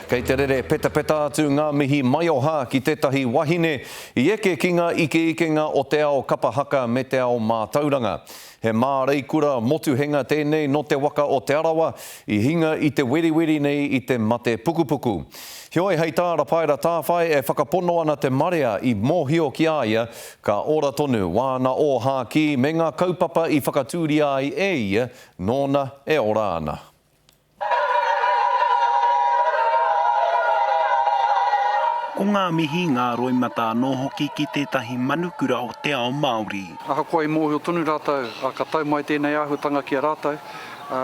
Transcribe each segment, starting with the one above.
Kei te rere petapeta atu ngā mihi maioha ki tētahi wahine i eke ki ngā ikeikenga o te ao kapa haka me te ao mātauranga. He māreikura motuhenga tēnei nō te waka o Te Arawa i hinga i te weriweri nei i te mate pukupuku. Heoi hei tā Rapaera Tāwhai e whakapono ana te marea i mōhio ki a ia ka ora tonu wāna ōhākī me ngā kaupapa i whakatūria ai e ia nōna e ora ana. Ko ngā mihi, ngā roimata anō hoki ki tētahi manukura o te ao Māori. Ahakoa i mōhio tonu rātou, ā, ka tau mai tēnei āhuatanga ki a rātou, ā,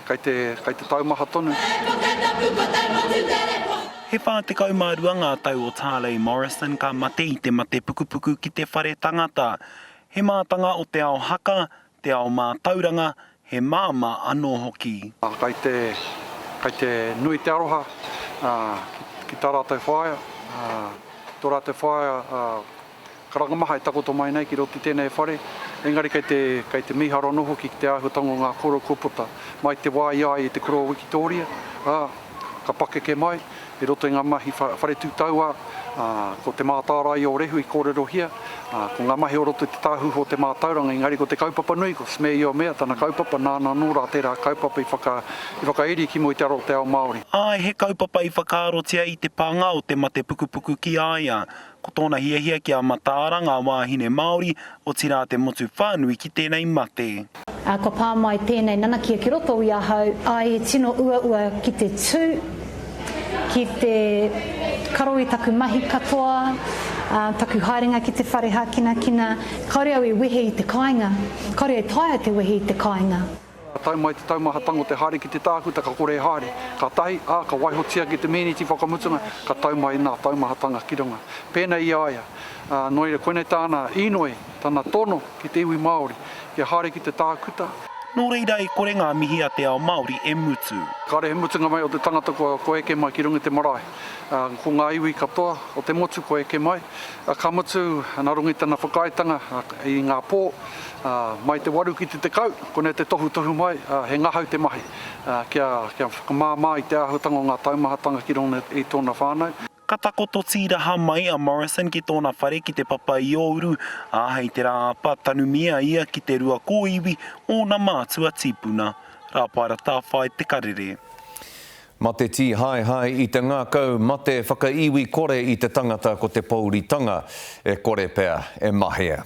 kei te, kei te taumaha tonu. He 42 ngā tau o Tarley Morrison ka mate i te mate pukupuku ki te whare tangata. He mātanga o te ao haka, te ao mātauranga, he māmā anō hoki. Kei te, kei te nui te aroha ki tā rātou whaea, tō rātou whaea karangamaha e takoto mai nei ki roto i tēnei whare, engari kei te, kei te mīharo anō hoki ki te āhuatanga o ngā koro kua puta mai te wā i a ia i te kura o Wikitōria, ā, ka pakeke mai i roto i ngā mahi whare tū tauā, ā, ko Te Mātārae o Rehu i kōrerohia, ā, ko ngā mahi o roto i te tāhuhu o te mātauranga, engari ko te kaupapa nui, ko Sme Io Mea, tana kaupapa, nāna anō rā tērā kaupapa i whaka, i whakairi ki mua i te ara o te ao Māori. Āe, he kaupapa i whakaarotia i te pānga o te mate pukupuku ki a ia. Ko tōna hiahia kia mataara ngā wāhine Māori, otirā te motu whānui ki tēnei mate. Ā, kua pā mai tēnei nanakia ki roto i ahau, āe, he tino uaua ki te tū, ki te karo i taku mahi katoa, ā, taku haerenga ki te whare hākinakina, kāore au e wehe i te kāinga, kāore e taea te wehe i te kāinga. Ka tae mai te taumahatanga o te haere ki te tākuta, ka kore e haere. Ka tahi, ā, ka waihotia ki te mēneti whakamutunga, ka tau mai nā taumahatanga ki runga. Pēnei i a ia. Ā, nō reira, koinei tāna īnoi, tana tono ki te iwi Māori, kia haere ki te tākuta. Nō reira e kore ngā mihi a te ao Māori e mutu. Kāre he mutunga mai o te tangata kua, kua eke mai ki runga i te marae. Ā, ko ngā iwi katoa o te motu kua eke mai. Ā, ka mutu, nā runga i tana whakaaetanga, ā, i ngā pō, Ā, mai te waru ki te tekau, konei te tohutohu mai, ā, he ngahau te mahi, ā, kia, kia whakamāmā i te āhuatanga o ngā taumahatanga ki runga i tōna whānau. Ka takoto tīraha mai a Morrison ki tōna whare ki Te Papa-i-ōuru, ā, hei te rā apa tanumia ia ki te rua kōiwi ōna mātua tīpuna. Rāpaera Tāwhai Te Karere. Mate tīhaehae i te ngākau, mate whakaiwi kore i te tangata ko te pouritanga e kore pea e mahea.